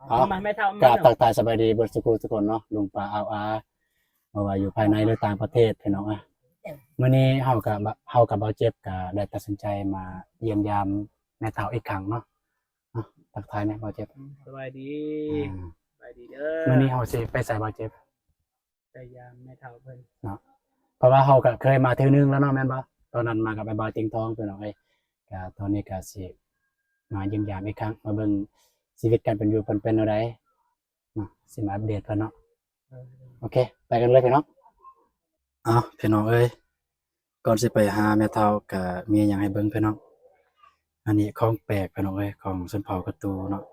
ເອົາ ມາແມ່ເຖົ້າ ກາບທັກທາຍສະບາຍດີເບິດສູ່ຜູ້ສູ່ຄົນເນາະ ລຸງປ້າອາວອາ ບໍ່ວ່າຢູ່ພາຍໃນ ຫຼື ຕ່າງປະເທດ ພີ່ນ້ອງເອີຍ. ມື້ນີ້ເຮົາກັບ ເຮົາກັບບ່າວເຈັບກໍໄດ້ຕັດສິນໃຈມາຢ້ຽມຢາມແມ່ເຖົ້າອີກຄັ້ງເນາະ. ເອົາ ທັກທາຍແດ່ບ່າວເຈັບ. ສະບາຍດີ ອ່າ ສະບາຍດີເດີ. ມື້ນີ້ເຮົາຊິໄປໃສບ່າວເຈັບ? ໄປຢາມແມ່ເຖົ້າເພິ່ນເນາະ ເພາະວ່າເຮົາກໍເຄີຍມາເທື່ອໜຶ່ງແລ້ວເນາະ ແມ່ນບໍ່? ຕອນນັ້ນມາກັບອ້າຍບ່າວຕິງທອງ ພີ່ນ້ອງເອີຍ. ກໍຕອນນີ້ກໍຊິມາຢ້ຽມຢາມອີກຄັ້ງ ມາເບິ່ງຊີວິດການເປັນຢູ່ເພິ່ນເປັນແນວໃດເນາະ ຊິມາອັບເດດເພິ່ນເນາະ. ເອີ ໂອເຄ ໄປກັນເລີຍພີ່ນ້ອງ. ເອົາ ພີ່ນ້ອງເອີຍ ກ່ອນຊິໄປຫາແມ່ເຖົ້າ ກໍມີຫຍັງໃຫ້ເບິ່ງພີ່ນ້ອງ. ອັນນີ້ຂອງແປກພີ່ນ້ອງເອີຍ ຂອງຊົນເຜົ່າກະຕູເນາະ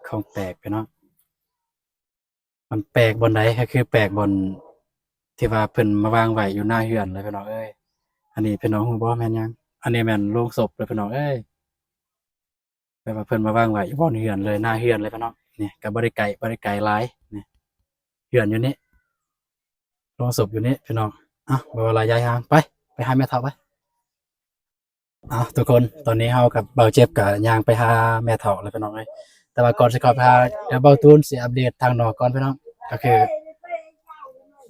ຂອງແປກພີ່ນ້ອງ. ມັນແປກບ່ອນໃດ? ກໍຄືແປກບ່ອນທີ່ວ່າເພິ່ນມາວາງໄວ້ຢູ່ໜ້າເຮືອນເລີຍພີ່ນ້ອງເອີຍ. ອັນນີ້ພີ່ນ້ອງຮູ້ບໍ່ແມ່ນຫຍັງ? ອັນນີ້ແມ່ນໂລງສົບເລີຍພີ່ນ້ອງເອີຍ. ແບບວ່າເພິ່ນມາວາງໄວ້ຢູ່ບ່ອນເຮືອນເລີຍ ໜ້າເຮືອນເລີຍພີ່ນ້ອງ. ນີ້ກໍບໍ່ໄດ້ໄກ ບໍ່ໄດ້ໄກຫຼາຍ ນີ້ເຮືອນຢູ່ນີ້ ໂລງສົບຢູ່ນີ້ພີ່ນ້ອງ. ເອົ້າ ບໍ່ວ່າຫຼາຍ ຍ້າຍຫ່າງ ໄປ ໄປຫາແມ່ເຖົ້າໄປ. ເອົາ ທຸກຄົນ ຕອນນີ້ເຮົາກັບບ່າວເຈັບກໍຍ່າງໄປຫາແມ່ເຖົ້າແລ້ວພີ່ນ້ອງເອີຍ. ແຕ່ວ່າກ່ອນຊິເຂົ້າໄປຫາ ດຽວບ່າວຕູນຊິອັບເດດທາງນອກກ່ອນພີ່ນ້ອງ. ກໍຄື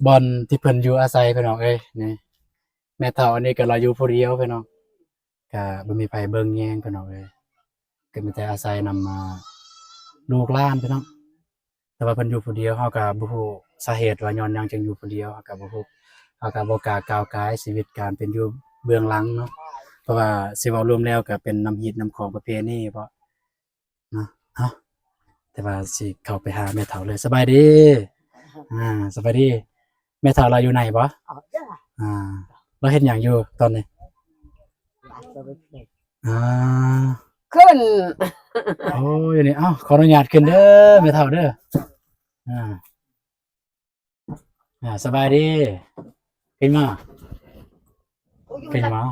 ບ່ອນທີ່ເພິ່ນຢູ່ອາໄສພີ່ນ້ອງເອີຍ. ນີ້ແມ່ເຖົ້າອັນນີ້ກໍລາວຢູ່ຜູ້ດຽວພີ່ນ້ອງ ກໍບໍ່ມີໃຜເບິ່ງແຍງພີ່ນ້ອງເອີຍ. ກໍມີແຕ່ອາໄສນຳ ອ່າ ລູກຫຼານພີ່ນ້ອງ. ແຕ່ວ່າເພິ່ນຢູ່ຜູ້ດຽວ ເຮົາກໍບໍ່ຮູ້ສາເຫດວ່າຍ້ອນຫຍັງຈຶ່ງຢູ່ຜູ້ດຽວ ເຮົາກໍບໍ່ຮູ້ ເຮົາກໍບໍ່ກ້າກ້າວກາຍຊີວິດການເປັນຢູ່ເບື້ອງຫຼັງເນາະ. ເພາະວ່າຊິເວົ້າລວມແລ້ວກໍເປັນນຳຮີດນຳຂອງປະເພນີເນາະ. ເອົ້າ ແຕ່ວ່າຊິເຂົ້າໄປຫາແມ່ເຖົ້າເລີຍ. ສະບາຍດີ ອ່າ ສະບາຍດີ. ແມ່ເຖົ້າລາວຢູ່ໃນບໍ່? ອ່າ ລາວເຮັດຫຍັງຢູ່ຕອນນີ້? ອ່າ ຂຶ້ນ ໂອ້ຍ ຢູ່ນີ້ ເອົ້າ ຂໍອະນຸຍາດຂຶ້ນເດີແມ່ເຖົ້າເດີ. ອ່າ ອ່າ ສະບາຍດີ ຂຶ້ນມາ ຂຶ້ນມາ.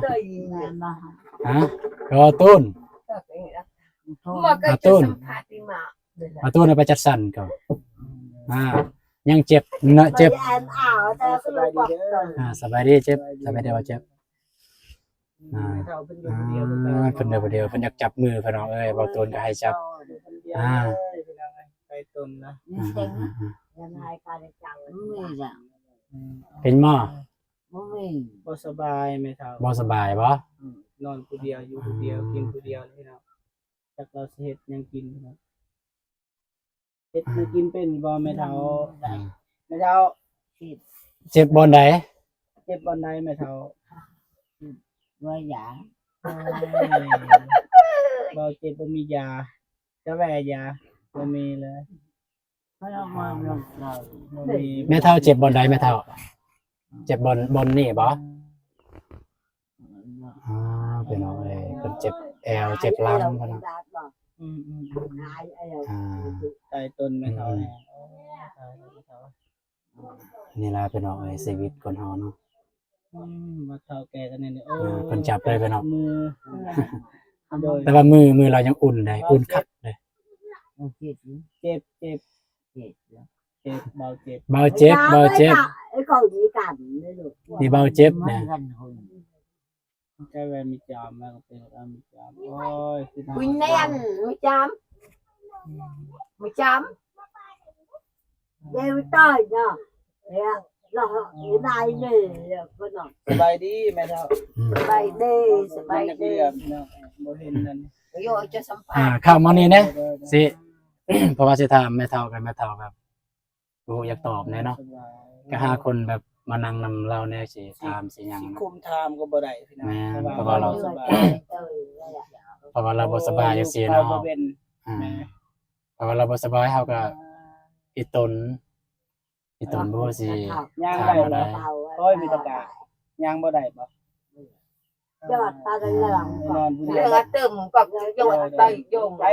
ຮະ ກໍຕູນ ອາຕູນ ອາຕູນໄປຈັດສັນກໍ ອ່າ ຍັງເຈັບເນາະ ເຈັບ ອ່າ ສະບາຍດີ ເຈັບ ສະບາຍດີ ເຈັບ ສະບາຍດີ ເຈັບ. ອ່າ ເພິ່ນຢູ່ຜູ້ດຽວ ເພິ່ນຢູ່ຜູ້ດຽວ ເພິ່ນຢາກຈັບມືພີ່ນ້ອງເອີຍ. ບ່າວຕູນກໍໃຫ້ຈັບ ອ່າ ໄປຕົນນະ ອ່າ ເປັນໝໍ ບໍ່ມີ ບໍ່ສະບາຍແມ່ເຖົ້າ ບໍ່ສະບາຍບໍ່? ນອນຜູ້ດຽວ ຢູ່ຜູ້ດຽວ ກິນຜູ້ດຽວພີ່ນ້ອງ. ຈັກລາວຊິເຮັດຫຍັງກິນພີ່ນ້ອງ. ເຮັດແນວກິນເປັນຢູ່ບໍ່ແມ່ເຖົ້າ? ອ່າ ແມ່ເຖົ້າ ເຈັບບ່ອນໃດ? ເຈັບບ່ອນໃດແມ່ເຖົ້າ? ວ່າຢາ ເວົ້າເຈັບບໍ່ມີຢາ ຈະແວ່ຢາ ບໍ່ມີເລີຍ. ແມ່ເຖົ້າເຈັບບ່ອນໃດແມ່ເຖົ້າ? ເຈັບບ່ອນ ບ່ອນນີ້ບໍ່? ອ່າ ພີ່ນ້ອງເອີຍ ເພິ່ນເຈັບແອວ ເຈັບຫຼັງພຸ້ນນະ. ອືມໆ ອ່າ ຕາຍຕົນແມ່ເຖົ້າ ອືມ ນີ້ລະພີ່ນ້ອງເອີຍ ຊີວິດຄົນເຮົາເນາະ. ອືມ ມາເຖົ້າແກ່ກັນນີ້ ໂອ້ ອ່າ ເພິ່ນຈັບໄດ້ພີ່ນ້ອງ ມື ໂດຍ ແຕ່ວ່າມື ມືລາວຍັງອຸ່ນເດ້ ອຸ່ນຄັກເດ້. ເຈັບ ເຈັບ ເຈັບ ເບົາເຈັບ ເບົາເຈັບ ເບົາເຈັບ ນີ້ເບົາເຈັບນະ. ໃກ້ແວ່ມີຈາມແລ້ວ ເປັນມີຈາມ ໂອ້ຍ ຄື ຄຸນແນນມີຈາມ ມີຈາມ ເດວຕາຍນະ ເອີ ລະ ນາຍເນ ເພິ່ນເນາະ. ສະບາຍດີແມ່ເຖົ້າ ສະບາຍດີ ສະບາຍດີ ບໍ່ເຫັນນັ້ນ ໂຍ ຈະສຳພາດ ອ່າ ເຂົ້າມານີ້ແດ່ ຊິ ເພາະວ່າຊິຖາມແມ່ເຖົ້າ ກັບແມ່ເຖົ້າແບບ ບໍ່ຮູ້ຢາກຕອບແດ່ເນາະ ກໍຫາຄົນແບບມານັ່ງນຳລາວແດ່ ຊິຖາມຊິຫຍັງ ຊິຄຸມຖາມກໍບໍ່ໄດ້ພີ່ນ້ອງ ແມ່ນ ເພາະວ່າ ເພາະວ່າລາວ ລາວສະບາຍ ເພາະວ່າລາວບໍ່ສະບາຍຈັ່ງຊີ້ເນາະ ເວົ້າບໍ່ເປັນ ອ່າ ແມ່ນ ເພາະວ່າລາວບໍ່ສະບາຍ ເຮົາກໍອີ່ຕົນ ອີ່ຕົນບໍ່ຮູ້ຊິຖາມແນວໃດ ໂອ້ຍ ມີແຕ່ກະຍ່າງບໍ່ໄດ້ບໍ່? ຍອດຕາເຫຼືອງ ນອນຜູ້ດຽວ ເຫຼືອງຕື່ມກໍຍອດໄປຍົງ ໃຜ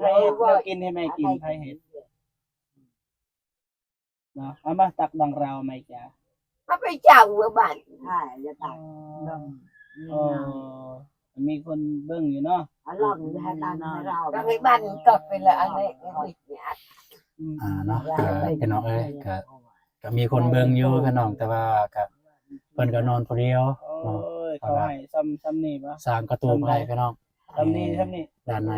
ໃຜເຮັດແນວກິນໃຫ້ແມ່ກິນ ໃຜເຮັດ? ເນາະ ເອົາມາຕັກດັງລາວໃໝ່ຈ້າ ເອົາໄປເຈົ້າເມືອບ້ານ ໃຊ່ ຢ່າຕັກ ອໍ ມີຄົນເບິ່ງຢູ່ເນາະ ອາລອງໃຫ້ຕັກໃຫ້ລາວ ກໍໃຫ້ບ້ານກໍເປັນລະອັນນີ້ ອືມ ອ່າ ເນາະ ກໍພີ່ນ້ອງເອີຍ ກໍ ກໍມີຄົນເບິ່ງຢູ່ພີ່ນ້ອງ ແຕ່ວ່າກໍ ເພິ່ນກໍນອນຜູ້ດຽວ ໂອ້ຍ ເນາະ ເຂົາໃຫ້ຊ່ຳ ຊ່ຳນີ້ບໍ່ ສ້າງກະຕູບໃຫ້ພີ່ນ້ອງ ຊ່ຳນີ້ ຊ່ຳນີ້ ດ້ານໃນ.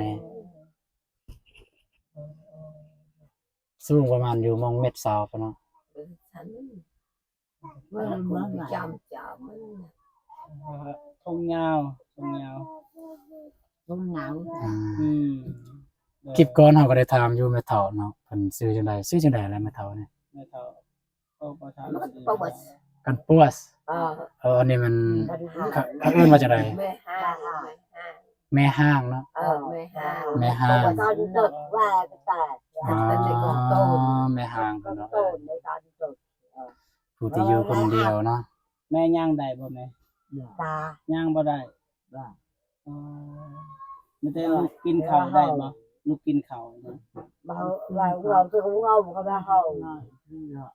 ສູງປະມານຢູ່ມອງເມັດຊາວພຸ້ນເນາະ. ເອີ ຊັ້ນ ເບິ່ງ ມັນ ມັນ ຈຳ ຈຳ ມັນ ທົ່ງຍາວ ທົ່ງຍາວ ທົ່ງຍາວ. ອືມ ອືມ ຄລິບກ່ອນເຮົາກໍໄດ້ຖາມຢູ່ແມ່ເຖົ້າເນາະ ເພິ່ນຊື່ຈັ່ງໃດ? ຊື່ຈັ່ງໃດລະແມ່ເຖົ້ານີ້? ແມ່ເຖົ້າ ໂອ້ ບໍ່ຖາມ ກັນປວດ. ເອີ ເອີ ອັນນີ້ມັນ ເຂົາ ເຂົາເອີ້ນວ່າຈັ່ງໃດ? ແມ່ຮ້າງ ແມ່ຮ້າງ ແມ່ຮ້າງເນາະ. ເອີ ແມ່ຮ້າງ ແມ່ຮ້າງ ອໍ ແມ່ຮ້າງເນາະ ຜູ້ທີ່ຢູ່ຄົນດຽວເນາະ. ແມ່ຍ່າງໄດ້ບໍ່ແມ່? ຕາ ຍ່າງບໍ່ໄດ້. ອໍ ມີແຕ່ລຸກກິນເຂົ້າໄດ້ບໍ່? ລຸກກິນເຂົ້ານະ. ເວົ້າ ເວົ້າ ເວົ້າ ເວົ້າ ເວົ້າ ເວົ້າ ເວົ້າ.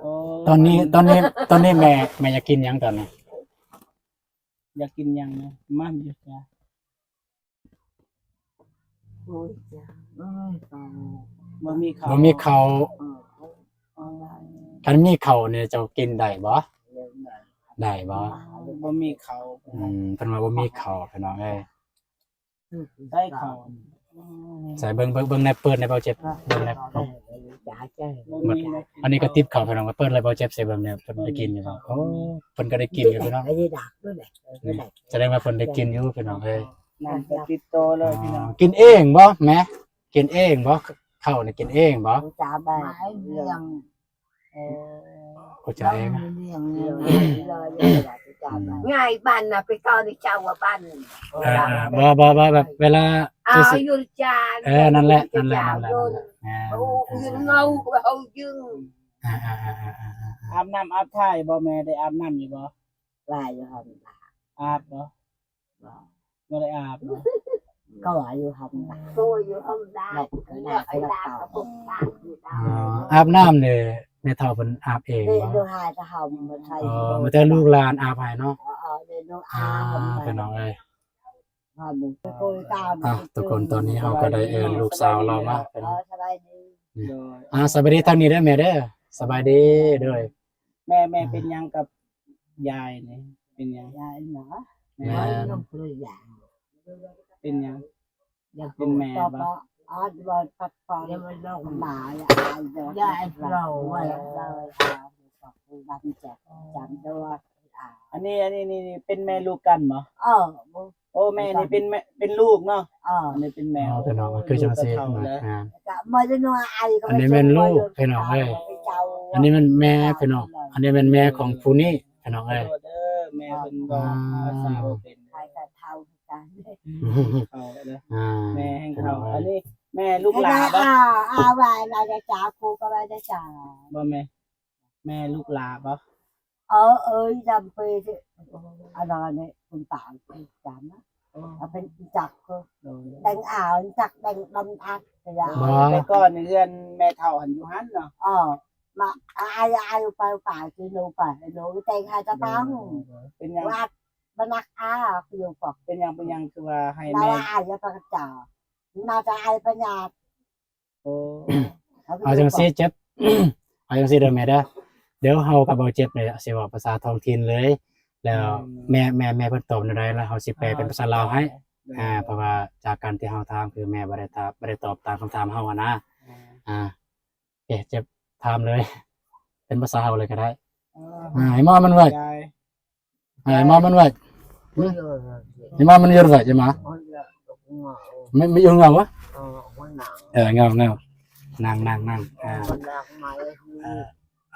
ໂອ້ ຕອນນີ້ ຕອນນີ້ ຕອນນີ້ແມ່ ແມ່ຢາກກິນຫຍັງຕອນນີ້? ຢາກກິນຫຍັງນະ? ມັນຢູ່ຈ້າ. ໂອ້ຍ ຈ້າ ເອີຍ ບໍ່ມີເຂົ້າ ບໍ່ມີເຂົ້າ. ເອີ ຄັນມີເຂົ້ານີ້ເຈົ້າກິນໄດ້ບໍ່? ໄດ້ບໍ່? ບໍ່ມີເຂົ້າ. ອືມ ເພິ່ນວ່າບໍ່ມີເຂົ້າ ພີ່ນ້ອງເອີຍ. ໄດ້ເຂົ້າ ໃສ່ເບິ່ງ ເບິ່ງ ເບິ່ງແດ່ ເປີດແດ່ ເບົາເຈັບ ເບິ່ງແດ່. ອັນນີ້ກໍຕິບເຂົ້າ ພີ່ນ້ອງ ເປີດເລີຍ ເບົາເຈັບ ໃສ່ເບິ່ງແດ່ ເພິ່ນໄດ້ກິນຢູ່ບໍ່? ໂອ້ ເພິ່ນກໍໄດ້ກິນຢູ່ ພີ່ນ້ອງ. ສະແດງວ່າເພິ່ນໄດ້ກິນຢູ່ ພີ່ນ້ອງເອີຍ. ນັ້ນກໍຕິດຕໍ່ເລີຍ ພີ່ນ້ອງ. ອໍ ກິນເອງບໍ່ແມ່? ກິນເອງບໍ່? ເຂົ້ານີ້ກິນເອງບໍ່? ເອີ ເຂົ້າໃຈ. ງ່າຍບ້ານນະ ໄປເຂົ້າໃນເຈົ້າວ່າບ້ານ. ເອີ ບໍ່ ບໍ່ ບໍ່ ແບບເວລາ ເອົາຢູ່ຈານ. ເອີ ນັ້ນແຫຼະ ນັ້ນແຫຼະ ນັ້ນແຫຼະ. ໂອ້ຍ ເງົາເຮົາຍຶງ. ອາ ອາບນ້ຳອາບທ່າບໍ່ແມ່? ໄດ້ອາບນ້ຳຢູ່ບໍ່? ຫຼາຍຢູ່ຫັ້ນ. ອາບບໍ່? ບໍ່ ບໍ່ໄດ້ອາບເນາະ. ກໍວ່າຢູ່ຫັ້ນນະ ກໍຢູ່ຫັ້ນນະ. ອາບນ້ຳນີ້ແມ່ເຖົ້າເພິ່ນອາບເອງບໍ່? ອໍ ມີແຕ່ລູກຫຼານອາບໃຫ້ເນາະ. ເອີ ເອີ ພີ່ນ້ອງເອີຍ. ອ່າ ທຸກຄົນ ຕອນນີ້ເຮົາກໍໄດ້ເອີ້ນລູກສາວລາວມາ. ເອີ ສະບາຍດີ. ອ່າ ສະບາຍດີທາງນີ້ເດີແມ່ເດີ. ສະບາຍດີ. ໂດຍ ແມ່ ແມ່ເປັນຫຍັງກັບ ຍາຍນີ້ເປັນຫຍັງ? ຍາຍເນາະ ແມ່ ເປັນຫຍັງ? ຢາກເປັນແມ່ບໍ່? ອາດວ່າພັກຜ່ອນ ຫຼາຍ ອາຍ ຍາຍເລົ່າໄວ້ ອັນນີ້ ອັນນີ້ນີ້ ນີ້ເປັນແມ່ລູກກັນບໍ່? ເອີ ໂອ້ ແມ່ນີ້ເປັນແມ່ ເປັນລູກເນາະ. ເອີ ອັນນີ້ເປັນແມ່. ອໍ ພີ່ນ້ອງ ຄືຈັ່ງຊີ້ ອັນນີ້ແມ່ນລູກ ພີ່ນ້ອງເອີຍ. ອັນນີ້ແມ່ນແມ່ ພີ່ນ້ອງ ອັນນີ້ແມ່ນແມ່ຂອງຜູ້ນີ້ ພີ່ນ້ອງເອີຍ. ເດີ ແມ່ເພິ່ນບໍ່ພາສາບໍ່ເປັນ ໃຜກໍເຖົ້າຄືກັນ. ອ່າ ແມ່ແຫ່ງເຖົ້າ. ພີ່ນ້ອງເອີຍ ອັນນີ້ແມ່ລູກຫຼ້າບໍ່? ອ່າ ວ່າລາຈາ ຄູກໍວ່າຈາ ບໍ່ແມ່ ແມ່ລູກຫຼ້າບໍ່? ເອີ ເອີ ຈຳເປ ອັນນັ້ນນີ້ ຄຸນຕາຈຳນະ. ເອີ ເອົາເປັນຈັກຄື ໂດຍ ແດງອາວ ຈັກແດງດຳອັດກະຢ່າ. ບໍ່ ແຕ່ກ່ອນເຮືອນແມ່ເຖົ້າຫັ້ນຢູ່ຫັ້ນເນາະ. ເອີ ມາ ອາຍ ອາຍໄປ ໄປກິນໂນໄປ ໂນແຕ່ງໃຫ້ຕະຕັງ. ເປັນຫຍັງ? ວ່າ ບໍ່ໜັກອາ ຄືຢູ່ປອກ. ເປັນຫຍັງ ເປັນຫຍັງຄືວ່າໃຫ້ແມ່ ອາຍປະກະຈາ ໜ້າຈະອາຍປະຫຍັດ. ໂອ້ ເອົາຈັ່ງຊີ້ເຈັບ ເອົາຈັ່ງຊີ້ເດີແມ່ເດີ ດຽວເຮົາກັບເບົາເຈັບນີ້ຊິເວົ້າພາສາທ້ອງຖິ່ນເລີຍ ແລ້ວແມ່ ແມ່ ແມ່ເພິ່ນຕອບແນວໃດ ແລ້ວເຮົາຊິແປເປັນພາສາລາວໃຫ້. ອ່າ ເພາະວ່າຈາກການທີ່ເຮົາຖາມ ຄືແມ່ບໍ່ໄດ້ຖາມ ບໍ່ໄດ້ຕອບຕາມຄຳຖາມເຮົາຫັ້ນນະ. ອ່າ ເຈັບ ຖາມເລີຍ ເປັນພາສາເຮົາເລີຍກໍໄດ້. ອ່າ ໃຫ້ໝໍ້ມັນໄວ້ ໃຫ້ໝໍ້ມັນໄວ້ ໃຫ້ໝໍ້ມັນຢູ່ໄວ້ ໃຫ້ໝໍ້ ໄມ່ ໄມ່ຢູ່ເງົາວະ. ເອີ ເງົາ ເງົາ ນັ່ງ ນັ່ງ ນັ່ງ. ອ່າ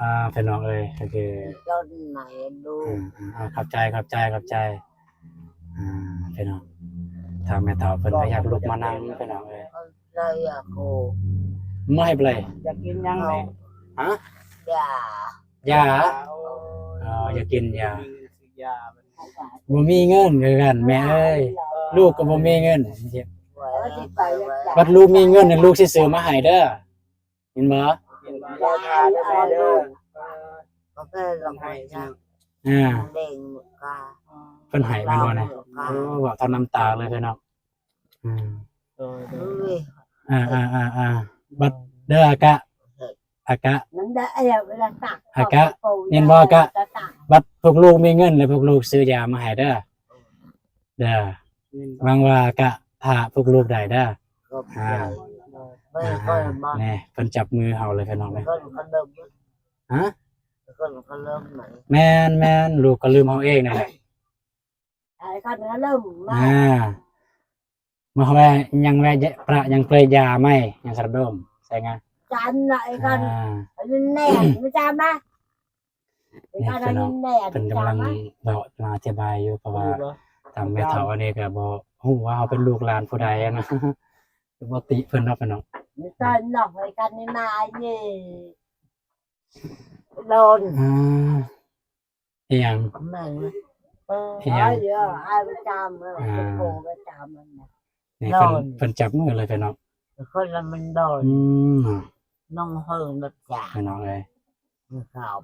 ອ່າ ພີ່ນ້ອງເອີຍ ກໍຄື ອ່າ ຂອບໃຈ ຂອບໃຈ ຂອບໃຈ. ອ່າ ພີ່ນ້ອງ ທາງແມ່ເຖົ້າເພິ່ນກໍຢາກລຸກມານັ່ງ ພີ່ນ້ອງເອີຍ. ມາໃຫ້ໃຜ? ຢາກກິນຫຍັງແມ່? ຮະ? ຢາ ຢາ. ອໍ ຢາກກິນຢາ ບໍ່ມີເງິນຄືກັນແມ່ເອີຍ. ລູກກໍບໍ່ມີເງິນ ບັດລູກມີເງິນ ລູກຊິຊື້ມາໃຫ້ເດີ. ເຫັນບໍ່? ເຫັນບໍ່? ເອີ ເພິ່ນໃຫ້ແມ່ນບໍ່ນີ້? ໂອ້ ເວົ້າທັງນ້ຳຕາເລີຍເນາະ. ອືມ ໂດຍ ໂດຍ ອ່າ ອ່າ ອ່າ ອ່າ ບັດເດີ ອາກະ ອາກະ ອາກະ ເຫັນບໍ່ ອາກະ? ບັດພວກລູກມີເງິນແລ້ວ ພວກລູກຊື້ຢາມາໃຫ້ເດີ ເດີ. ຫວັງວ່າອາກະຖ້າພວກລູກໄດ້ເດີ. ອ່າ ເພິ່ນກໍເລີ່ມມາ ແນ່ ເພິ່ນຈັບມືເຮົາເລີຍພີ່ນ້ອງເອີຍ ເພິ່ນກໍເລີ່ມ ຮະ ເພິ່ນກໍເລີ່ມໃໝ່ ແມ່ນໆ ລູກກໍລືມເຮົາເອງນັ້ນແຫຼະ ອ້າຍຄັນເລີ່ມມາ ອ່າ ມາແວ່ ຍັງແວ່ ປະຍັງເປຣຍາໄໝ ຍັງສະດອມ ໃສ່ງາ ຈັນລະໄອ້ຄັນ ອ່າ ອັນນີ້ແນ່ ມາຈາມາ ນີ້ພີ່ນ້ອງ ເພິ່ນກຳລັງເວົ້າມາອະທິບາຍຢູ່ ເພາະວ່າທາງແມ່ເຖົ້າອັນນີ້ກໍບໍ່ຮູ້ວ່າເຮົາເປັນລູກຫຼານຜູ້ໃດຫັ້ນນະ ບໍ່ຕິເພິ່ນດອກພີ່ນ້ອງ ມີຕອນນອກໃຫ້ກັນນີ້ມານີ້ ໂດນ ອ່າ ອີຫຍັງ ແມ່ນ ອີຫຍັງ ອ້າຍປະຈຳ ອ່າ ໂທປະຈຳ ນີ້ເພິ່ນ ໂດນ ເພິ່ນຈັບມືເລີຍພີ່ນ້ອງ ຄົນລະມັນໂດນ ອືມ ນ້ອງເຮີງລົດຈາ ພີ່ນ້ອງເອີຍ ເຂົາ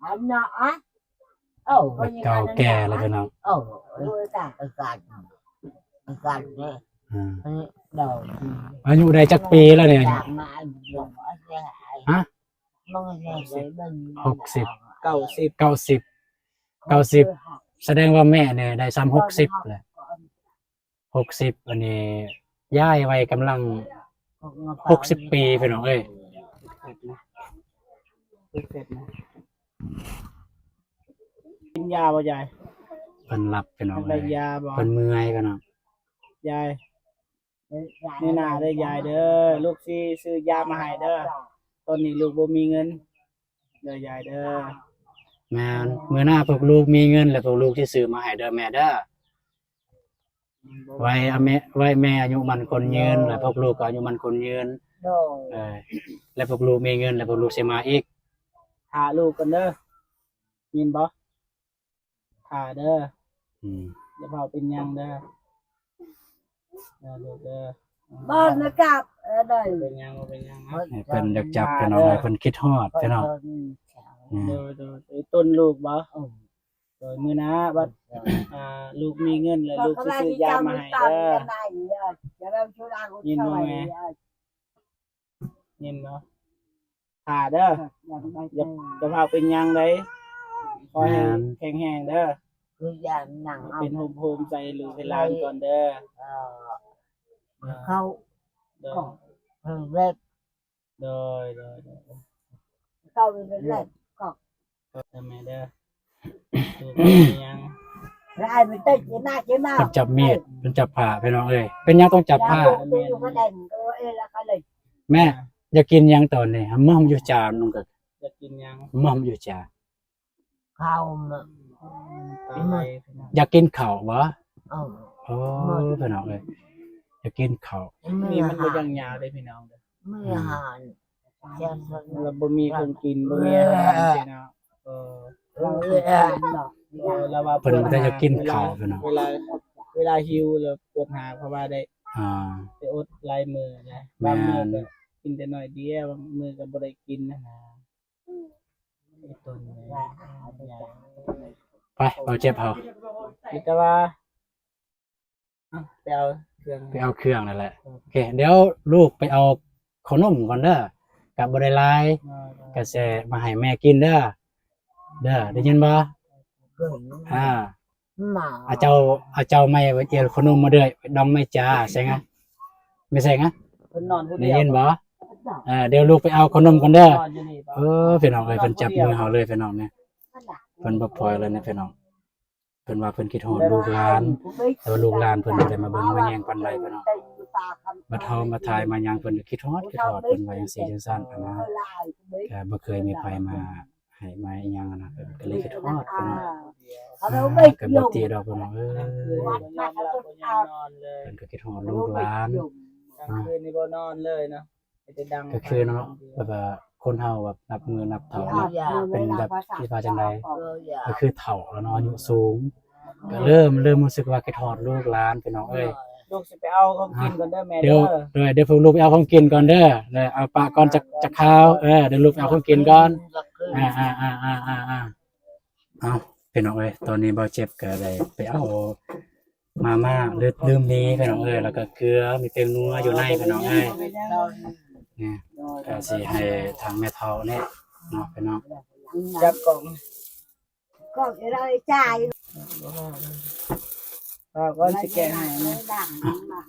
ອັນເນາະ ໂອ້ ເກົ່າແກ່ແລ້ວພີ່ນ້ອງ ໂອ້ ອາກາດ ອາກາດເດ້ ອືມ ໂດນ ອາຍຸໄດ້ຈັກປີແລ້ວນີ້ ອາຍຸ ຮະ ຫົກສິບ ເກົ້າສິບ ເກົ້າສິບ ສະແດງວ່າແມ່ນີ້ໄດ້ສ່ຳຫົກສິບແຫຼະ ຫົກສິບ ອັນນີ້ຍາຍໄວກຳລັງຫົກສິບປີພີ່ນ້ອງເອີຍ ກິນຢາບໍ່ຍາຍ ເພິ່ນຫຼັບພີ່ນ້ອງເອີຍ ເພິ່ນເມື່ອຍພີ່ນ້ອງ ຍາຍ ມື້ໜ້າເດີຍາຍເດີ ລູກຊິຊື້ຢາມາໃຫ້ເດີ ຕອນນີ້ລູກບໍ່ມີເງິນເດີຍາຍເດີ ແມ່ນ ມື້ໜ້າພວກລູກມີເງິນແລ້ວພວກລູກຊິຊື້ມາໃຫ້ເດີແມ່ເດີ ໄວ້ອາແມ່ ໄວ້ແມ່ອາຍຸໝັ້ນຄົນຍືນ ແລ້ວພວກລູກກໍອາຍຸໝັ້ນຄົນຍືນ ໂດຍ ເອີ ແລ້ວພວກລູກມີເງິນແລ້ວພວກລູກຊິມາອີກ ຖ້າລູກກັນເດີ ຍິນບໍ່? ຖ້າເດີ ອືມ ຢ່າເວົ້າເປັນຫຍັງເດີ ເດີລູກເດີ ບໍ່ນະກັບ ເອີ ໄດ້ ເປັນຫຍັງ ບໍ່ເປັນຫຍັງ ໃຫ້ເພິ່ນຢາກຈັບພີ່ນ້ອງ ໃຫ້ເພິ່ນຄິດຮອດພີ່ນ້ອງ ໂດຍ ໂດຍ ຕົ້ນລູກບໍ່? ໂດຍ ມື້ໜ້າບັດ ອ່າ ລູກມີເງິນແລ້ວລູກຊິຊື້ຢາມາໃຫ້ເດີ ຍິນບໍ່ແມ່? ຍິນບໍ່? ຖ້າເດີ ຢ່າ ຢ່າພາວເປັນຫຍັງໃດ ຂໍໃຫ້ແຂງແຮງເດີ ຄືຢ່າງໜັງເອົາ ເປັນໂຮມໆໃສ່ລູກໃຫ້ຫຼານກ່ອນເດີ ເອີ ເອີ ເຂົາ ໂດຍ ເອີ ເລັບ ໂດຍ ໂດຍ ໂດຍ ເຂົາເປັນເລັບ ກໍ ໂດຍ ແມ່ເດີ ລູກເປັນຫຍັງ ແລ້ວອ້າຍມັນເຕະເຈມາ ເຈມາ ເພິ່ນຈັບມີດ ເພິ່ນຈັບຜ້າ ພີ່ນ້ອງເອີຍ ເປັນຫຍັງຕ້ອງຈັບຜ້າ? ແມ່ ຢາກກິນຫຍັງຕອນນີ້? ເມືອມຢູ່ຈານ ນ້ອງກໍ ຢາກກິນຫຍັງ? ເມືອມຢູ່ຈານ ເຂົ້າ ອືມ ຕາໄຫຼ ພີ່ນ້ອງ ຢາກກິນເຂົ້າບໍ່? ເອີ ໂອ້ ພີ່ນ້ອງເອີຍ ຢາກກິນເຂົ້າ ມື້ນີ້ມັນບໍ່ຍັງຍາວເດ້ພີ່ນ້ອງເດີ ມື້ອາຫານ ແລ້ວບໍ່ມີຂອງກິນ ບໍ່ມີອາຫານເນາະ ເອີ ເອີ ລາວວ່າເພິ່ນບໍ່ໄດ້ຢາກກິນເຂົ້າ ພີ່ນ້ອງ ເວລາ ເວລາຫິວແລ້ວປວດຫາ ເພາະວ່າໄດ້ ອ່າ ໄປອົດຫຼາຍມື້ນະ ບາງມື້ກໍກິນແຕ່ໜ້ອຍດຽວ ບາງມື້ກໍບໍ່ໄດ້ກິນນະ ໄປ ເອົາເຈັບເຮົາ ມີແຕ່ວ່າ ໄປເອົາເຄື່ອງ ໄປເອົາເຄື່ອງນັ້ນແຫຼະ ໂອເຄ ດຽວລູກໄປເອົາເຂົ້າໜົມກ່ອນເດີ ກະບໍ່ໄດ້ຫຼາຍ ກະຊິມາໃຫ້ແມ່ກິນເດີ ເດີ ໄດ້ຍິນບໍ່? ອ່າ ອາເຈົ້າ ອາເຈົ້າໄມ້ເອົາເຂົ້າໜົມມາເດີ ດອງໄມ້ຈາ ແຊງອະ ແມ່ແຊງອະ ໄດ້ຍິນບໍ່? ເອີ ດຽວລູກໄປເອົາເຂົ້າໜົມກ່ອນເດີ ເອີ ພີ່ນ້ອງເອີຍ ເພິ່ນຈັບມືເຮົາເລີຍ ພີ່ນ້ອງເອີຍ ເພິ່ນບໍ່ປ່ອຍເລີຍນະ ພີ່ນ້ອງ ເພິ່ນວ່າເພິ່ນຄິດຮອດລູກຫຼານ ແຕ່ວ່າລູກຫຼານເພິ່ນບໍ່ໄດ້ມາເບິ່ງມາແຍງປານໃດພີ່ນ້ອງ ມາເທົ່າມາທາຍມາຫຍັງເພິ່ນກໍຄິດຮອດ ຄິດຮອດ ເພິ່ນວ່າຈັ່ງຊີ້ຈັ່ງຊັ້ນຫັ້ນນະ ກໍບໍ່ເຄີຍມີໃຜມາໃຫ້ມາອີ່ຫຍັງຫັ້ນນະ ເພິ່ນກໍເລີຍຄິດຮອດພີ່ນ້ອງ ກໍບໍ່ຕິດອກພີ່ນ້ອງເອີຍ ເພິ່ນກໍຄິດຮອດລູກຫຼານ ກາງຄືນນີ້ບໍ່ນອນເລີຍເນາະ ກໍຄືເນາະ ແບບວ່າຄົນເຮົາແບບນັບມື້ນັບເຖົ້າເນາະ ເປັນແບບ ຄິດວ່າຈັ່ງໃດ ກໍຄືເຖົ້າແລ້ວເນາະ ອາຍຸສູງ ກໍເລີ່ມ ເລີ່ມຮູ້ສຶກວ່າຄິດຮອດລູກຫຼານພີ່ນ້ອງເອີຍ ລູກຊິໄປເອົາຂອງກິນກ່ອນເດີແມ່ເດີ ດຽວ ໂດຍ ດຽວພວກລູກໄປເອົາຂອງກິນກ່ອນເດີ ເອົາປະກ່ອນຈັກ ຈັກຄາວ ເອີ ດຽວລູກໄປເອົາຂອງກິນກ່ອນ ອ່າ ເອົາ ພີ່ນ້ອງເອີຍ ຕອນນີ້ບ່າວເຈັບກໍໄດ້ໄປເອົາ ມາມ່າ ລືມ ລືມມີພີ່ນ້ອງເອີຍ ແລ້ວກໍເກືອ ມີແປ້ງນົວຢູ່ໃນພີ່ນ້ອງເອີຍ ນີ້ ກໍຊິໃຫ້ທາງແມ່ເຖົ້ານີ້ເນາະພີ່ນ້ອງ ຈັບກ່ອງ ກ່ອງເອີ ຈ່າຍ ເອົາກ່ອນ ຊິແກະໃຫ້ນະ ດັງ ອ່ະ ມັນ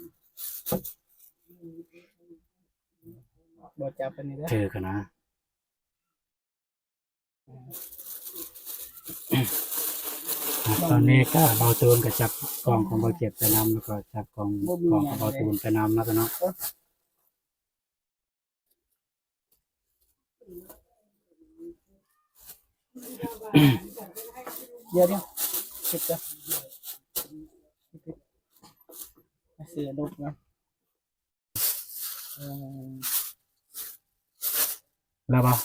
ບໍ່ຈັບອັນນີ້ເດີ້ ຖືກຫັ້ນນະ. ຕອນນີ້ກໍບ່າວຕູນກໍຈັບກ້ອງຂອງບ່າວເຈັບໄປນຳ ແລ້ວກໍຈັບກ້ອງ ກ້ອງຂອງບ່າວຕູນໄປນຳເນາະ ເນາະ. ດຽວໆ ເກັບກ່ອນ ເສື້ອດົກນະ. ເອີ ແລ້ວບໍ່? ໂອ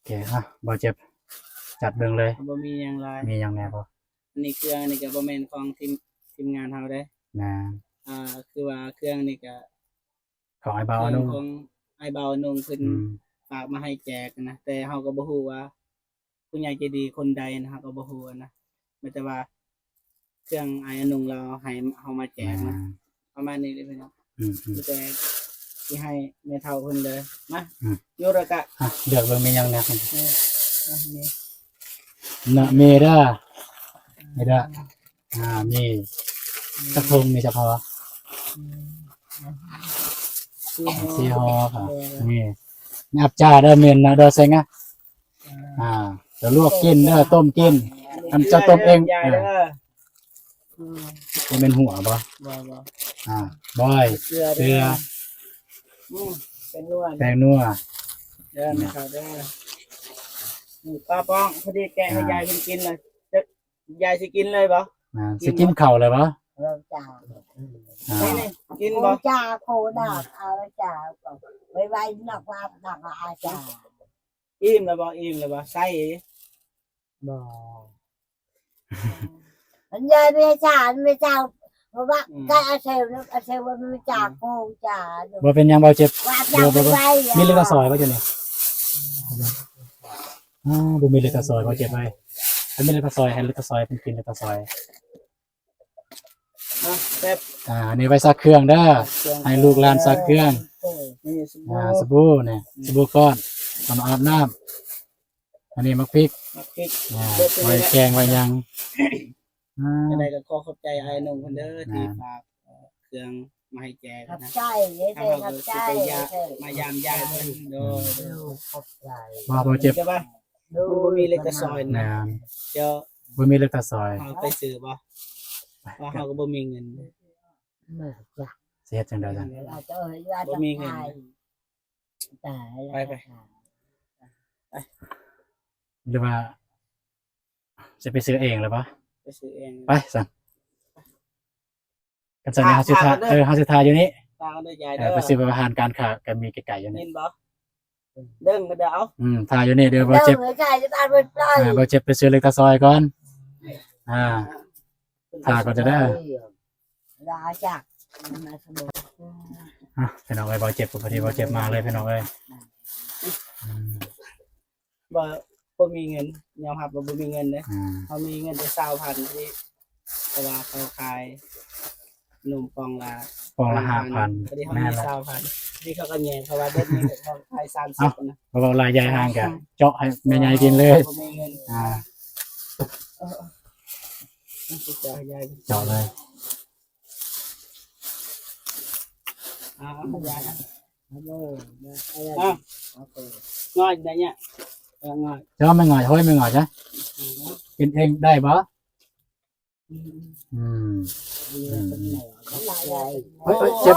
ເຄ ອ່ະ ບໍ່ເຈັບ ຈັດເບິ່ງເລີຍ. ບໍ່ມີຫຍັງຫຼາຍ. ມີຫຍັງແດ່ບໍ່? ອັນນີ້ເຄື່ອງ ອັນນີ້ກໍບໍ່ແມ່ນຂອງທີມ ທີມງານເຮົາເດ້. ແມ່ນ. ອ່າ ຄືວ່າເຄື່ອງນີ້ກໍ ຂອງອ້າຍບ່າວອານຸ ຂອງອ້າຍບ່າວອານຸເພິ່ນ ອືມ ຝາກມາໃຫ້ແຈກນະ ແຕ່ເຮົາກໍບໍ່ຮູ້ວ່າ ຜູ້ໃຫຍ່ໃຈດີຄົນໃດນະ ເຮົາກໍບໍ່ຮູ້ນະ ມີແຕ່ວ່າເຄື່ອງອ້າຍອານຸລາວໃຫ້ເຮົາມາແຈກນະ. ແມ່ນ. ປະມານນີ້ເລີຍພີ່ນ້ອງ. ອືມໆ ມີແຕ່ຊິໃຫ້ແມ່ເຖົ້າເພິ່ນເລີຍ. ມາ ອືມ ໂຍລະກະ ອ່ະ ເລືອກເບິ່ງມີຫຍັງແດ່. ເອີ ອ່ະ ມີ ນະ ມີເດີ້ ມີເດີ້. ອ່າ ມີ ອືມ ຈັກຖົງ ມີຈັກຫໍ່? ອືມ ສີ່ຫໍ່ ສີ່ຫໍ່. ເອີ ນີ້ ອັບຈາເດີ້ ເມັນນະ ໂດເຊັງອະ. ອ່າ ຈະລວກກິນເດີ້ ຕົ້ມກິນ. ອັນເຈົ້າຕົ້ມເອງ ເອີ ອືມ ບໍ່ແມ່ນຫົວບໍ່? ບໍ່ ບໍ່ ອ່າ ບອຍ ເກືອ ເກືອ ອືມ ແປ້ງນົວ ແປ້ງນົວເດີ້ ແມ່ເຖົ້າເດີ້. ນີ້ປາປອງ ພໍດີແກະໃຫ້ ອ່າ ຍາຍກິນເລີຍ. ຍາຍຊິກິນເລີຍບໍ່? ອ່າ ກິນ ຊິກິນເຂົ້າເລີຍບໍ່? ເອີ ຈ້າ ອ່າ ນີ້ ນີ້ ກິນບໍ່? ໂອ້ ຈ້າ ໂຄດາກ ເອົາ ຈ້າ ໄວໆ ນັກລາບ ນັກອາຈານ. ອີ່ມແລ້ວບໍ່? ອີ່ມແລ້ວບໍ່? ໃສ່ ບໍ່ ມັນຍາຍແມ່ຈານ ແມ່ເຈົ້າ ເພາະວ່າ ອືມ ການອາເຊວ ອາເຊວມັນຈາກໂກງຈາ ບໍ່ເປັນຫຍັງ ບໍ່ເຈັບ ວ່າຈາກ ບໍ່ ບໍ່ ບໍ່ ໄວໆ ມີເຫຼັກຕາຊອຍບໍ່ຢູ່ນີ້? ອໍ ບໍ່ມີເຫຼັກຕາຊອຍ ບໍ່ເຈັບເອີຍ. ຖ້າມີເຫຼັກຕາຊອຍ ໃຫ້ເຫຼັກຕາຊອຍເພິ່ນກິນເຫຼັກຕາຊອຍ. ອ່ະ ແປັບ ອ່າ ອັນນີ້ໄວ້ຊັກເຄື່ອງເດີ້ ໃຫ້ລູກຫຼານຊັກເຄື່ອງ. ນີ້ສະບູ ອ່າ ສະບູນີ້ ອືມ ສະບູກ້ອນ ເອົາມາອາບນ້ຳ. ອັນນີ້ໝາກພິກ ໝາກພິກ ອ່າ ໄວ້ແກງໄວ້ຫຍັງ. ອ່າ ຈັ່ງໃດກໍຂໍຂອບໃຈອ້າຍໜຸ່ມເພິ່ນເດີ້ ທີ່ ອ່າ ຝາກ ເອີ ເຄື່ອງມາໃຫ້ແຈກນະ. ຂອບໃຈ ທາງເຮົາກໍຊິໄປຢາ ມາຢາມຢາຍເພິ່ນ. ໂດຍ ຂອບໃຈ. ບໍ່ ບໍ່ເຈັບ ແຕ່ວ່າ ໂດຍ ມັນບໍ່ມີເຫຼັກຕາຊອຍນະ. ແມ່ນ ດຽວ ບໍ່ມີເຫຼັກຕາຊອຍ ເຮົາໄປຊື້ບໍ່? ວ່າເຮົາກໍບໍ່ມີເງິນ. ມາຈ້ະ ຊິເຮັດຈັ່ງໃດຊັ້ນ? ບໍ່ມີເງິນ. ຕາຍແລ້ວ ໄປ ໄປ ໄປ ຫຼືວ່າຊິໄປຊື້ເອງແລ້ວບໍ່? ໄປຊື້ເອງ ໄປຊັ້ນ. ຄັນຊັ້ນນີ້ເຮົາຊິຖ້າ ຖ້າ ເອີ ເຮົາຊິຖ້າຢູ່ນີ້ ຖ້າເດີຍາຍເດີ ເອີ ໄປຊື້ ເພາະວ່າຮ້ານການຄ້າກໍມີໃກ້ໆຢູ່ນີ້ ຍິນບໍ່? ເດີ ກໍເດີ ເອົາ ອືມ ຖ້າຢູ່ນີ້ເດີ ບໍ່ເຈັບ ເດີ ເດີ ເດີ ເດີ ເດີ ເດີ ເດີ ບໍ່ເຈັບ ໄປຊື້ເຫຼັກຕາຊອຍກ່ອນ. ອ່າ ຖ້າກ່ອນຈະໄດ້ ລາຈາກ ອ່ະ ພີ່ນ້ອງເອີຍ ບໍ່ເຈັບ ພໍດີບໍ່ເຈັບມາເລີຍ ພີ່ນ້ອງເອີຍ. ອືມ ບໍ່ ບໍ່ມີເງິນ ຍອມຮັບວ່າບໍ່ມີເງິນເດ້. ອືມ ເຮົາມີເງິນແຕ່ຊາວພັນ ທີ່ ເພາະວ່າເຂົາຂາຍນົມປ່ອງລະ ປ່ອງລະຫ້າພັນ ພໍດີເຮົາມີຊາວພັນ ທີ່ເຂົາກໍແຍ່ງ ເພາະວ່າເບິດນີ້ເຂົາຂາຍສາມສິບນະ. ເວົ້າຫຼາຍ ຢາຍຫ່າງກະເຈາະໃຫ້ແມ່ໃຫຍ່ກິນເລີຍ. ບໍ່ມີເງິນ ອ່າ ເອີ ເຈາະໃຫ້ຍາຍ ເຈາະເລີຍ. ອ່າ ຍາຍ ອ່າ ງ່ອຍໄດ້ເນຍ ງ່ອຍ ເຈົ້າແມ່ງ່ອຍ ຫ້ອຍແມ່ງ່ອຍນະ ອືມ ກິນເອງໄດ້ບໍ່? ອືມ ອືມ ອືມ ອືມ ເອີຍ ເອີຍ ເຈັບ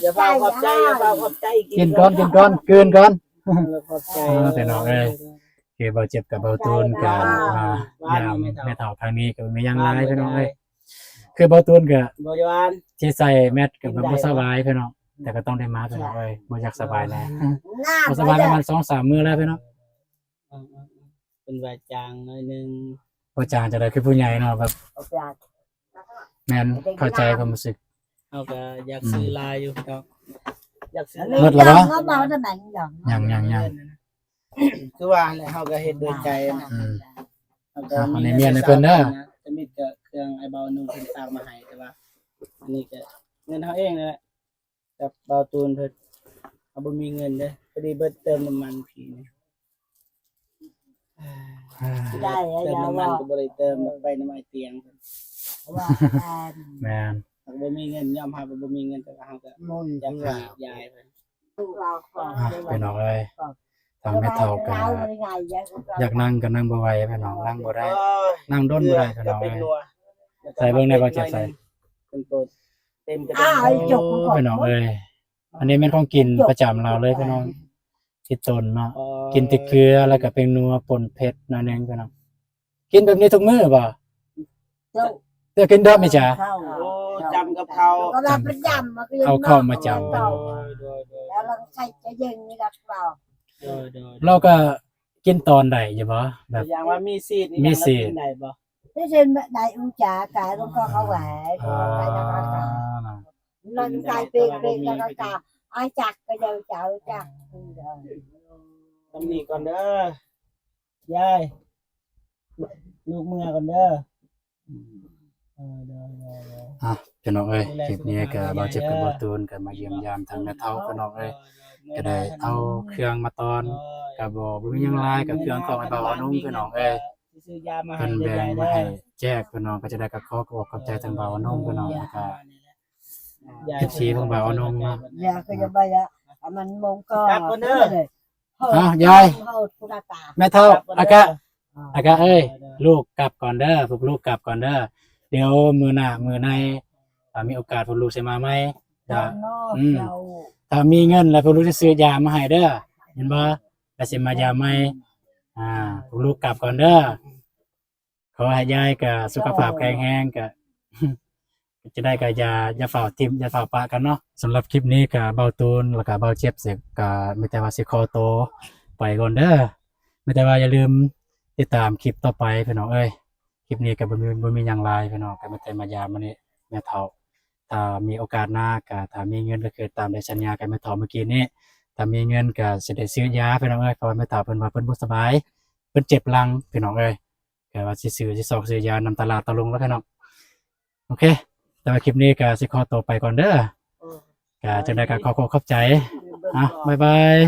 ຢ່າຟ້າວຂອບໃຈ ຢ່າຟ້າວຂອບໃຈ ກິນກ່ອນ ກິນກ່ອນ ກືນກ່ອນ. ເອີ ຂອບໃຈ ເອີ ພີ່ນ້ອງເອີຍ ຄືບ່າວເຈັບກັບບ່າວຕູນກໍມາຢາມແມ່ເຖົ້າຄັ້ງນີ້ກໍບໍ່ມີຫຍັງຫຼາຍ ພີ່ນ້ອງເອີຍ. ຄືບ່າວຕູນກໍບໍ່ຢາກ ທີ່ໃສ່ແມັດກໍບໍ່ສະບາຍ ພີ່ນ້ອງ ແຕ່ກໍຕ້ອງໄດ້ມາ ພີ່ນ້ອງເອີຍ ບໍ່ຢາກສະບາຍແລ້ວ ບໍ່ສະບາຍປະມານສອງສາມມື້ແລ້ວ ພີ່ນ້ອງ. ເອີ ເອີ ເອີ ເປັນຫວັດຈາງໜ້ອຍໜຶ່ງ. ບໍ່ຈາງຈັ່ງໃດ ຄືຜູ້ໃຫຍ່ເນາະ ແບບ ແມ່ນ ເຂົ້າໃຈຄວາມຮູ້ສຶກ. ເຮົາກໍຢາກຊື້ຫຼາຍຢູ່ ອືມ ພີ່ນ້ອງ ຢາກຊື້ຫຼາຍ. ໝົດແລ້ວບໍ່? ຍັງ ຍັງ ຍັງ ຄືວ່າແຫຼະ ເຮົາກໍເຮັດດ້ວຍໃຈນະ. ອືມ ເຮົາກໍ ອ່ະ ມີເງິນໃຫ້ເພິ່ນເດີ ແຕ່ມີແຕ່ເຄື່ອງອ້າຍບ່າວໜຸ່ມເພິ່ນຝາກມາໃຫ້ ແຕ່ວ່າອັນນີ້ກໍເງິນເຮົາເອງນັ້ນແຫຼະ ກັບບ່າວຕູນເພິ່ນ ເຮົາບໍ່ມີເງິນເດ້ ພໍດີເບິດເຕີມນ້ຳມັນພີນີ້ ເຕີມນ້ຳມັນກໍບໍ່ໄດ້ເຕີມ ໄປນຳອ້າຍຕຽງເພິ່ນ ແມ່ນ ເຮົາກໍບໍ່ມີເງິນ ຍອມຮັບວ່າບໍ່ມີເງິນ ແຕ່ວ່າເຮົາກໍຢາກໃຫ້ຍາຍເພິ່ນ. ອ່າ ພີ່ນ້ອງເອີຍ ທາງແມ່ເຖົ້າກໍຢາກນັ່ງກໍນັ່ງບໍ່ໄຫວ ພີ່ນ້ອງ ນັ່ງບໍ່ໄດ້ ນັ່ງດົນບໍ່ໄດ້ ພີ່ນ້ອງເອີຍ. ໃສ່ເບິ່ງແດ່ ບ່າວເຈັບໃສ່ ເປັນໂຕເຕັມກະ ອ້າວ ພີ່ນ້ອງເອີຍ ອັນນີ້ແມ່ນຂອງກິນປະຈຳລາວເລີຍ ພີ່ນ້ອງ ທີ່ຕົ້ນເນາະ ກິນແຕ່ເກືອ ແລ້ວກໍແປ້ງນົວ ປົ່ນເຜັດໜ້ອຍໜຶ່ງ ພີ່ນ້ອງ. ກິນແບບນີ້ທຸກມື້ບໍ່? ເຈົ້າ ເຈົ້າກິນດອບນີ້ຈ້າ? ໂອ້ ຈຳກັບເຂົ້າ ເອົາເຂົ້າມາຈຳ. ໂດຍ ໂດຍ ໂດຍ ແລ້ວເຮົາໃສ່ຈະເຢັນນີ້ລະເຮົາ ໂດຍ ໂດຍ ເຮົາກໍກິນຕອນໃດຢູ່ບໍ່? ແບບຢ່າງວ່າມີຊີດ ມີຊີດ ກິນໄດ້ບໍ່? ໄດ້ຊີດໄດ້ອຸຈາກາຍລົງກໍເຂົ້າໄວ້ ອ່າ ໄປນຳອາກາດ ມັນກາຍເປັນ ເປັນອາກາດ ອາຈັກກໍເຈົ້າ ເຈົ້າຈັກ ອືມ ເອີ ສ່ຳນີ້ກ່ອນເດີ ຍາຍ ລູກເມືອກ່ອນເດີ ເອີ ໂດຍ ໂດຍ ໂດຍ ອ່ະ ພີ່ນ້ອງເອີຍ ຄລິບນີ້ກໍບ່າວເຈັບກັບບ່າວຕູນກໍມາຢ້ຽມຢາມທາງແມ່ເຖົ້າ ພີ່ນ້ອງເອີຍ ກໍໄດ້ເອົາເຄື່ອງມາຕ້ອນ ກໍບໍ່ ບໍ່ມີຫຍັງຫຼາຍ ກໍເຄື່ອງຂອງໃຫ້ບ່າວອານົງ ພີ່ນ້ອງເອີຍ ເພິ່ນແບ່ງມາໃຫ້ແຈກ ພີ່ນ້ອງ ກໍຈະໄດ້ກໍຂໍຂອບໃຈທາງບ່າວອານົງ ພີ່ນ້ອງ ແລ້ວກໍ ເອັຟຊີ ຂອງບ່າວອານົງເນາະ ຢາກໍຢ່າໄປ ອັນນັ້ນມົງກໍ ກັບກ່ອນເດີ ເອົາ ຍາຍ ແມ່ເຖົ້າ ອາກະ ອາກະເອີຍ ລູກກັບກ່ອນເດີ ພວກລູກກັບກ່ອນເດີ ດຽວມື້ໜ້າມື້ໃນ ຖ້າມີໂອກາດພວກລູກຊິມາໃໝ່ ຖ້າ ອືມ ຖ້າມີເງິນແລ້ວພວກລູກຊິຊື້ຢາມາໃຫ້ເດີ ເຫັນບໍ່ ແລ້ວຊິມາຢາມໃໝ່ ອ່າ ພວກລູກກັບກ່ອນເດີ. ຂໍໃຫ້ຍາຍກະສຸຂະພາບແຂງແຮງ ກະ ຈັ່ງໃດກະຢ່າ ຢ່າຟ້າວຖິ້ມ ຢ່າຟ້າວປະກັນເນາະ. ສຳລັບຄລິບນີ້ກະບ່າວຕູນ ແລ້ວກະບ່າວເຈັບ ກະມີແຕ່ວ່າຊິຂໍໂຕໄປກ່ອນເດີ ມີແຕ່ວ່າຢ່າລືມຕິດຕາມຄລິບຕໍ່ໄປພີ່ນ້ອງເອີຍ. ຄລິບນີ້ກະບໍ່ມີ ບໍ່ມີຫຍັງຫຼາຍພີ່ນ້ອງ ກະມີແຕ່ມາຢາມມື້ນີ້ແມ່ເຖົ້າ ຖ້າມີໂອກາດໜ້າ ກະຖ້າມີເງິນ ກະຄືຕາມໄດ້ສັນຍາກັບແມ່ເຖົ້າມື້ກີ້ນີ້ ຖ້າມີເງິນກະຊິໄດ້ຊື້ຢາພີ່ນ້ອງເອີຍ ເພາະວ່າແມ່ເຖົ້າເພິ່ນວ່າເພິ່ນບໍ່ສະບາຍ ເພິ່ນເຈັບຫຼັງພີ່ນ້ອງເອີຍ. ກະວ່າຊິຊື້ ຊິຊອກຊື້ຢານຳຕະຫຼາດຕະຫຼົງແລ້ວພີ່ນ້ອງ. ໂອເຄ ແຕ່ວ່າຄລິບນີ້ກະຊິຂໍໂຕໄປກ່ອນເດີ ກະຈັ່ງໃດກະຂໍຂອບໃຈ ອ່ະ ບາຍບາຍ.